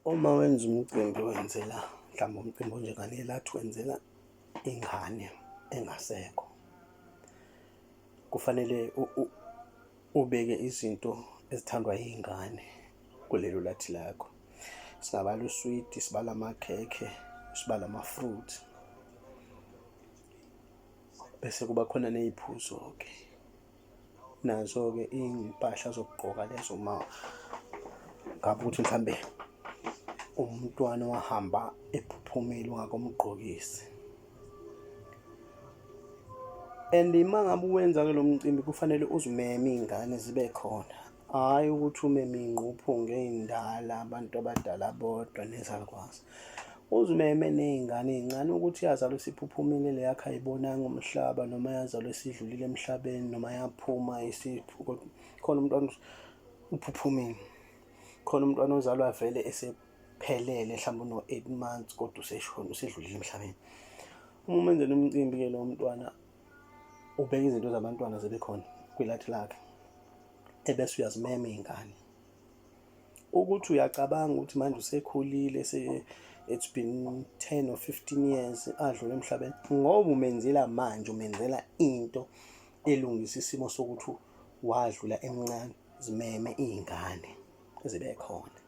Uma wenza umcimbi wenzela mhlawumbe umcimbi onjengalelathi wenzela ingane engasekho, kufanele ubeke izinto ezithandwa iy'ngane kulelo lathi lakho. Singabala uswidi, sibale amakhekhe, sibale ama-fruit, bese kuba khona ney'phuzo-ke. Nazo-ke iy'mpahla zokugqoka lezo uma ngabe ukuthi mhlambe umntwana wahamba ephuphumile ungakomgqokisi. And uma ngabe uwenza-ke lo mcimbi kufanele uzimeme iy'ngane zibe khona, hhayi ukuthi umeme iy'ngquphunga ey'ndala, abantu abadala bodwa nezalukwazi. Uzimeme ney'ngane ey'ncane ukuthi yazalwa isiphuphumile le yakho ayibonanga umhlaba noma yazalwa isidlulile emhlabeni noma yaphuma khona umntwana uphuphumile. Khona umntwana ozalwa vele esephelele mhlawumbe uno-8 months kodwa useshona usedlulile emhlabeni. Uma umenzela umcimbi-ke lowo mntwana ubeka izinto zabantwana zibe khona kwilathi lakhe ebese uyazimema iy'ngane. Ukuthi uyacabanga ukuthi manje usekhulile se it's been 10 or 15 years adlule emhlabeni ngoba umenzela manje umenzela into elungisa isimo sokuthi wadlula emncane zimeme iy'ngane zibe khona.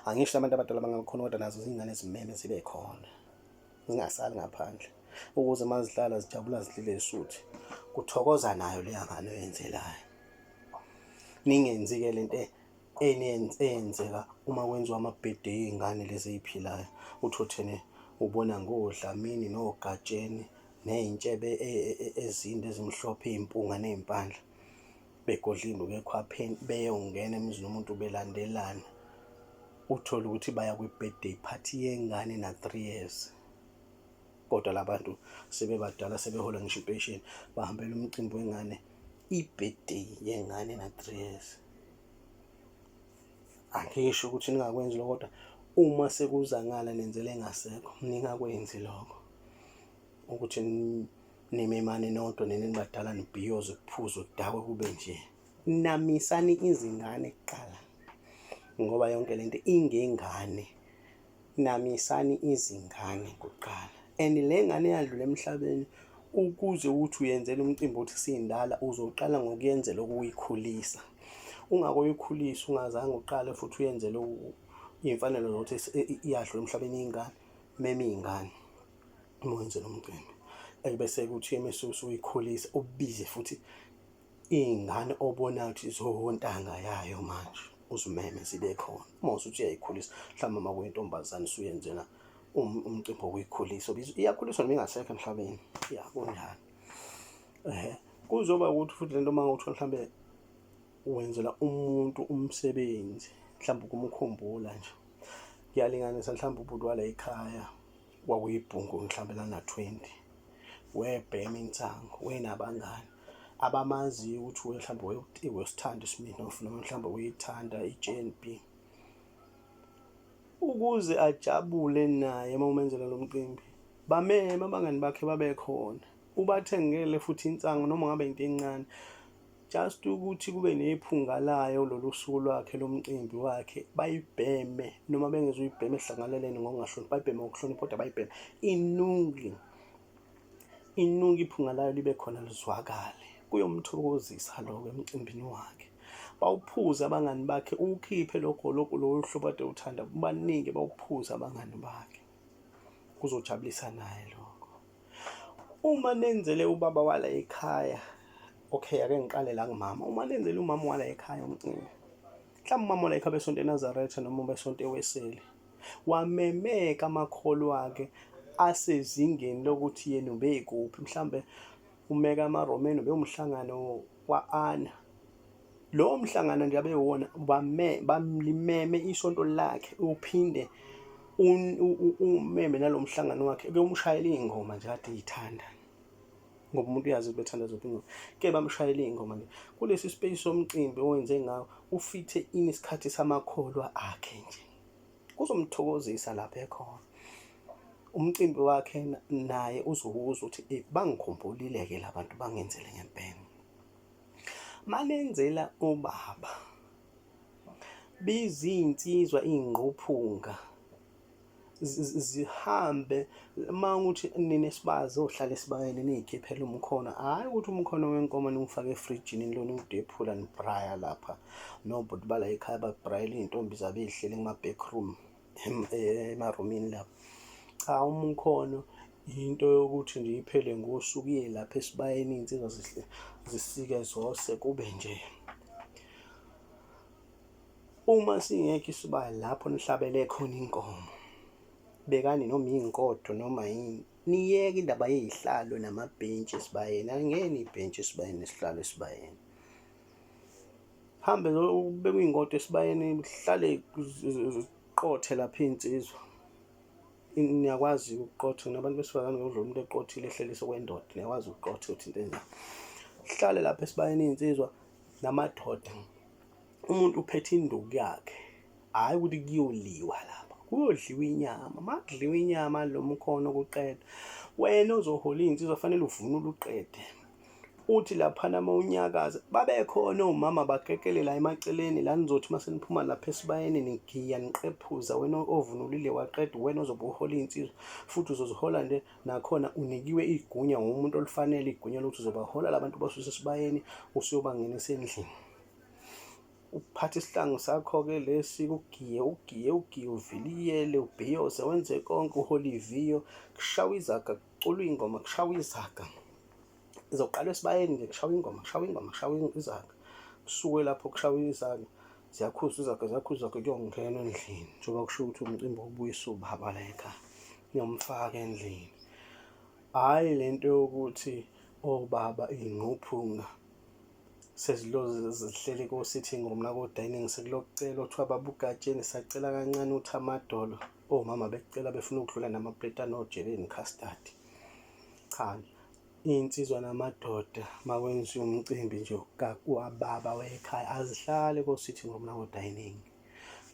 Angisho abantu abadala bangakhona kodwa nazo izingane zimeme zibe khona zingasali ngaphandle ukuze uma zihlala zijabula zidlile zisuthi kuthokoza nayo leya ngane oyenzelayo. Ningenzi-ke lento eyenzeka uma kwenziwa ama-birthday ey'ngane lezi ey'philayo. Uthole ubona ngoDlamini noGatsheni ney'ntshebe e, e, e, ezinde ezimhlophe iy'mpunga ney'mpandla begodla iy'nduku ekhwapheni beyongena emzini womuntu belandelana. Uthole ukuthi baya kwi-birthday party yengane na-3 years. Kodwa labantu sebebadala sebehola ngisho impesheni bahambela umcimbi wengane i-birthday yengane na-3 years. Angisho ukuthi ningakwenzi lokho kodwa uma sekuza ngala nenzele engasekho ningakwenzi lokho ukuthi nimemane nodwa nina nibadala nibhiyoze kuphuzwe kudakwe kube nje. Namisani izingane kuqala ngoba yonke lento ingengane. Namisani izingane kuqala and le ngane eyadlula emhlabeni ukuze uthi uyenzela umcimbi uthi sindala uzoqala ngokuyenzela ukuyikhulisa. Ungakoyikhulisa ungazange uqale futhi uyenzele iy'mfanelo zokuthi iyadlula emhlabeni ingane, mema iy'ngane uma wenzela umcimbi. Ebese kuthi mese usuyikhulisa ubize futhi iy'ngane obonayo ukuthi zontanga yayo manje uzimeme zibe khona. Uma usuthi uyayikhulisa mhlawumbe uma kuyintombazane usuyenzela umcimbi wokuyikhulisa iyakhuliswa noma ingasekho emhlabeni ya kunjalo. Ehhe kuzoba ukuthi futhi lento uma kuthiwa mhlawumbe wenzela umuntu umsebenzi mhlawumbe ukumkhumbula nje. Ngiyalinganisa mhlawumbe ubhuti wala ekhaya kwakuyibhungu mhlawumbe lana-20 webhema insangu wenabangani abamaziyo ukuthi we mhlawumbe wesithanda iSmirnoff noma mhlawumbe uyithanda i-JNB ukuze ajabule naye uma umenzela lo mcimbi bameme abangani bakhe babe khona ubathengele futhi insangu noma ngabe into encane Just ukuthi kube nephunga layo lolu suku lwakhe lomcimbi wakhe bayibheme noma bengezuyibhema ehlangaleleni ngokungahloniphi bayibheme ngokuhlonipha kodwa bayibheme inuki inuki iphunga layo libe khona lizwakale kuyomthokozisa lokho emcimbini wakhe bawuphuze abangani bakhe uwukhiphe lokho lokho lolu hlobo ade uthanda baningi bawuphuze abangani bakhe kuzojabulisa naye lokho. Uma nenzele ubaba wala ekhaya, okay ake ngiqale la kumama. Uma nenzele umama wala ekhaya umcimbi, mhlawumbe umama wala ekhaya besonto eNazaretha noma besonto eWeseli, wamemeka amakholwa akhe asezingeni lokuthi yena ubekuphi, mhlawumbe umeka amaRomeni ubewumhlangano wa-Ana. Lowo mhlangano nje abewona bame bamlimeme isonto lakhe uphinde umeme nalo mhlangano wakhe bewumshayela iy'ngoma nje kade ey'thanda ngoba umuntu uyazi ukuthi bethanda zophi ingoma ke bamshayela iy'ngoma nje kulesi space somcimbi owenze ngawo ufithe ini isikhathi samakholwa akhe nje kuzomthokozisa lapho ekhona umcimbi wakhe naye uzowuzwa ukuthi eh, bangikhumbulile-ke la bantu bangenzele ngempela. Manenzela ubaba. Biza iy'nsizwa iy'ngquphunga zihambe uma ukuthi nina esibazi ohlala esibayeni niy'khiphele umkhono, hhayi ukuthi umkhono wenkomo niwufake efrijini nilona udephula nibraya lapha nobhuti bala ekhaya babrayela iy'ntombi zabo ey'hleli kuma-back room emarumini lapho. Cha, umkhono into yokuthi nje iphele ngosuku iye lapha esibayeni iy'nsizwa zisike zose kube nje. Uma singekho isibaya lapho nihlabele khona inkomo, bekani noma iy'ngodo noma yini, niyeke indaba yey'hlalo namabhentshi esibayeni. Alingeni ibhentshi esibayeni nesihlalo esibayeni. Hambe ubeke iy'ngodo esibayeni kuhlale ziqothe lapha iy'nsizwa. Niyakwazi ukuqotha nabantu besifazane ngokudlula umuntu eqothile ehlelise okwendoda, niyakwazi ukuqotha ukuthi into enjani. Hlale lapha esibayeni iy'nsizwa namadoda. Umuntu uphethe induku yakhe, hhayi ukuthi kuyoliwa lapha, kuyodliwa inyama. Uma kudliwa inyama lo mkhono kuqeda, wena ozohola iy'nsizwa fanele uvunule uqede. Uthi laphana uma unyakaza babekhona omama bakekelela emaceleni la nizothi uma seniphuma lapha esibayeni nigiya niqephuza wena ovunulile waqeda wena ozobe uhola iy'nsizwa futhi uzozihola nje nakhona unikiwe igunya ngumuntu olifanele igunya lokuthi uzobahola labantu basuse esibayeni usuyobangenisa endlini. Uphathe isihlangu sakho-ke lesi ugiye ugiye ugiye uviliyele ubhiyoze wenze konke uhole iviyo kushawa izaga kuculwa ingoma kushawa izaga izoqalwa esibayeni nje kushawa ingoma kushawa ingoma kushawa izaga kusuke lapho kushawa izaga ziyakhuzwa izaga ziyakhuzwa izaga kuyongenwa endlini njengoba kusho ukuthi umcimbi wokubuyisa ubaba la ekhaya niyomfaka endlini hhayi le nto yokuthi obaba iy'ngquphunga Seziloze zihleli ko-sitting room nako-dining sekulokucelwa kuthiwa baba uGatsheni sacela kancane uthi amadolo omama bekucela befuna ukudlula namapleti anojeli ne-custard. Cha, iy'nsizwa namadoda makwenziwa umcimbi nje wababa wekhaya azihlali ko-sitting room nako-dining.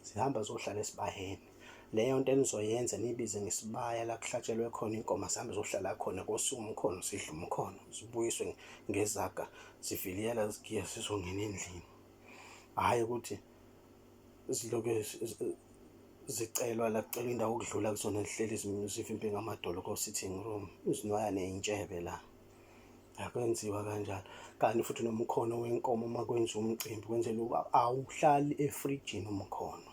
Zihamba ziyohlala esibayeni. Leyo nto enizoyenza niyibize ngesibaya la kuhlatshelwe khona inkomo zihambe ziyohlala khona kosiwe umkhono zidle umkhono zibuyiswe ngezaga ziviliyela zigiye zizongena endlini. Hhayi ukuthi ziloke zicelwa la kucelwa indawo okudlula kuzona zihleli zivimbe ngamadolo ko-sitting room zinwaya ney'ntshebe la. Akwenziwa kanjalo. Kanti futhi nomkhono wenkomo uma kwenziwa umcimbi kwenzelwa ukuba awuhlali efrijini umkhono.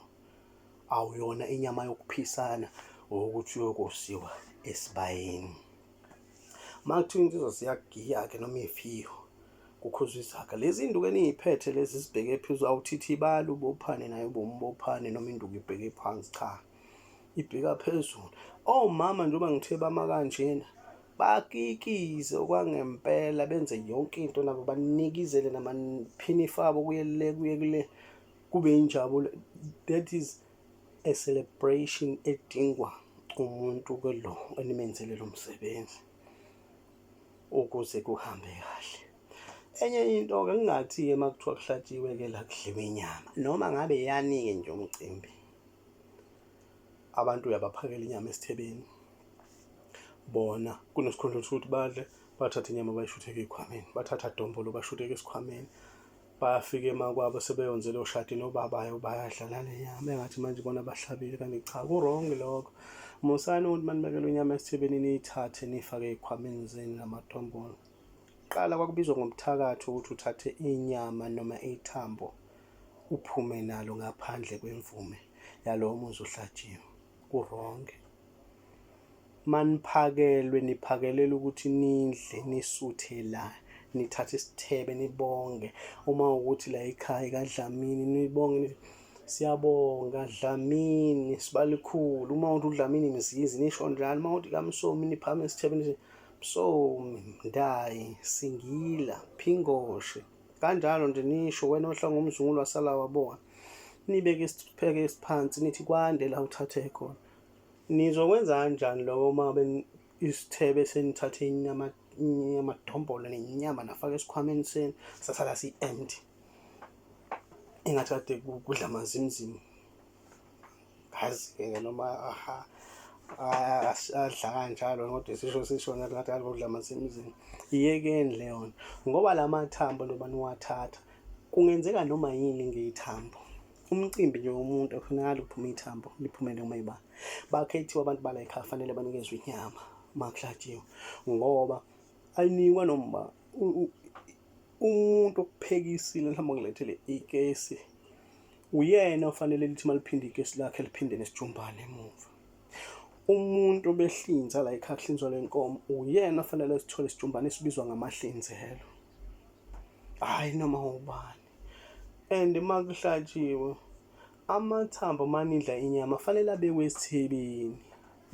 Awuyona inyama yokuphisana ukuthi uyokosiwa esibayeni. Uma kuthiwa insizwa ziyagiya-ke noma iviyo kukhuzwa izaga. Lezi induku eniyiphethe lezi zibheke phezulu awuthithibali ubophane naye ubombophane noma induku ibheke phansi cha. Ibheka phezulu. Omama njengoba ngithe bama kanjena bakikize okwangempela benze yonke into nabo banikizele namaphinifa abo kuye le kuye kule kube injabulo. That is a celebration edingwa umuntu ke lo enimenzele lo msebenzi ukuze kuhambe kahle. Enye into-ke kungathi-ke uma kuthiwa kuhlatshiwe-ke la kudliwa inyama noma ngabe yani-ke nje umcimbi abantu uyabaphakela inyama esithebeni bona kunesikhundla sokuthi badle bathathe inyama bayishutheke ey'khwameni bathatha dombolo bashutheke esikhwameni bayafika emakwabo sebeyonzela oshadi nobabayo bayadla nale nyama engathi manje bona bahlabile kanti cha ku-wrong lokho musani ukuthi manibekelwe inyama esithebeni niyithathe niyifake ey'khwameni zenu namadombolo qala kwakubizwa ngobuthakathi ukuthi uthathe inyama noma ithambo uphume nalo ngaphandle kwemvume yalowo muzi ohlatshiwe ku-wrong Maniphakelwe niphakelelwe ukuthi nidle nisuthe la nithathe isithebe nibonge uma ukuthi la ekhaya kaDlamini nibonge nithi siyabonga Dlamini sibalikhulu uma uthi uDlamini Mzizi nisho njalo uma uthi kaMsomi niphakame isithebe nithi Msomi Mndayi Singila Phingoshe kanjalo nje nisho wena ohla ngomzungulu wasala wabona nibeke isipheke esiphansi nithi kwande la uthathe khona Nizokwenza kanjani lokho uma ngabe isithebe senithathe inyama amadombolo nenyama nafaka esikhwameni senu sasala si-empty engathi kade kudla amazimzimu ngazi-ke noma aha adla kanjalo kodwa isisho sisho ngathi kade kudla amazimzimu iyekeni leyo nto ngoba la mathambo njengoba niwathatha kungenzeka noma yini ngeyithambo. Umcimbi nje womuntu akufunakali kuphume ithambo liphumele uma ibani. Bakhethiwe abantu bala ekhaya fanele banikezwe inyama uma kuhlatshiwe ngoba ayinikwa noma umuntu okuphekisile mhlawumbe ongilethele ikesi uyena ofanele lithi maliphinde ikesi lakhe liphinde nesijumbane emuva. Umuntu obehlinza la ekhaya kuhlinzwa le nkomo uyena ofanele sithole isijumbane esibizwa ngamahlinzelo, hhayi noma ubani. And uma kuhlatshiwe amathambo uma nidla inyama fanele abekwe esithebeni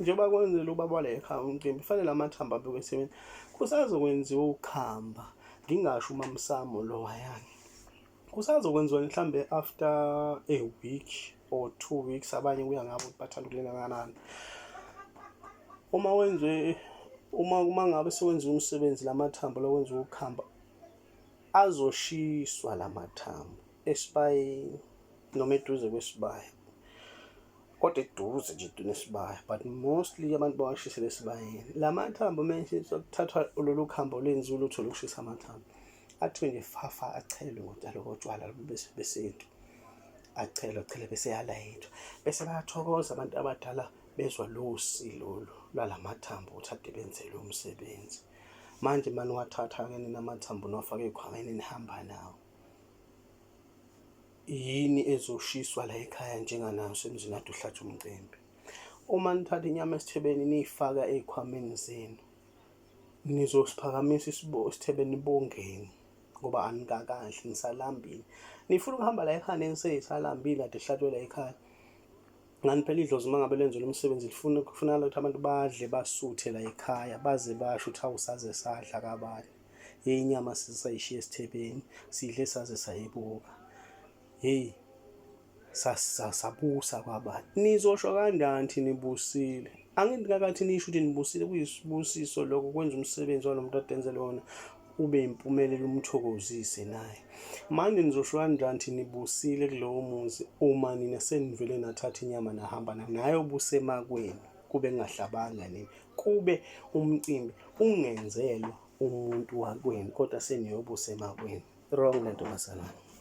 njengoba kwenzela ubaba wala ekhaya umcimbi fanele amathambo abekwe esithebeni kusazokwenziwa ukhamba ngingasho umamsamo lowayana kusazokwenziwa mhlambe after a week or 2 weeks abanye kuya ngabo ukuthi bathanda ukulinda kangakanani uma wenziwe uma ngabe sewenziwe umsebenzi lamathambo lokwenziwa ukukhamba azoshiswa lamathambo esibayeni noma eduze kwesibaya kodwa eduze nje nesibaya but mostly abantu bawashisela esibayeni la mathambo meshiswa kuthathwa lolu khambo lwenziwa ulutho lokushisa amathambo athiwe nje fafa achelwe ngotshalo kotshwala besintu achelwe achele bese yalayithwa bese bayathokoza abantu abadala bezwa losi lolu lwalamathambo ukuthi ade benzelwe umsebenzi. Manje uma niwathatha-ke nina amathambo niwafake ey'khwameni nihamba nawo, yini ezoshiswa la ekhaya njenganayo semzini kade uhlatshwa umcimbi? Uma nithatha inyama esithebeni niyifaka ey'khwameni zenu, nizosiphakamisa isithebe nibongeni ngoba anikakadli nisalambile. Nifuna ukuhamba la ekhaya niseyisalambile kade kuhlatshwe la ekhaya. Ngani phela idlozi uma ngabe lenzelwe umsebenzi lifuna kufunakala ukuthi abantu badle basuthe la ekhaya baze basho ukuthi awu saze sadla kabani. Yeyi inyama sisayishiya esithebeni sidle saze sayibuka. Hey sabusa kwabani. Nizosho kanjani thi nibusile? Angithi kakathi nisho ukuthi nibusile kuyisibusiso lokho kwenza umsebenzi walomuntu adenzele wona ube impumelelo umthokozise naye. Manje nizosho kanjani ukuthi nibusile kulowo muzi uma nina senivele nathatha inyama nahamba nayo busemakwenu kube kungahlabanga nini kube umcimbi ungenzelwa umuntu wakwenu kodwa seniyobusa emakwenu. Wrong lento bazalwane.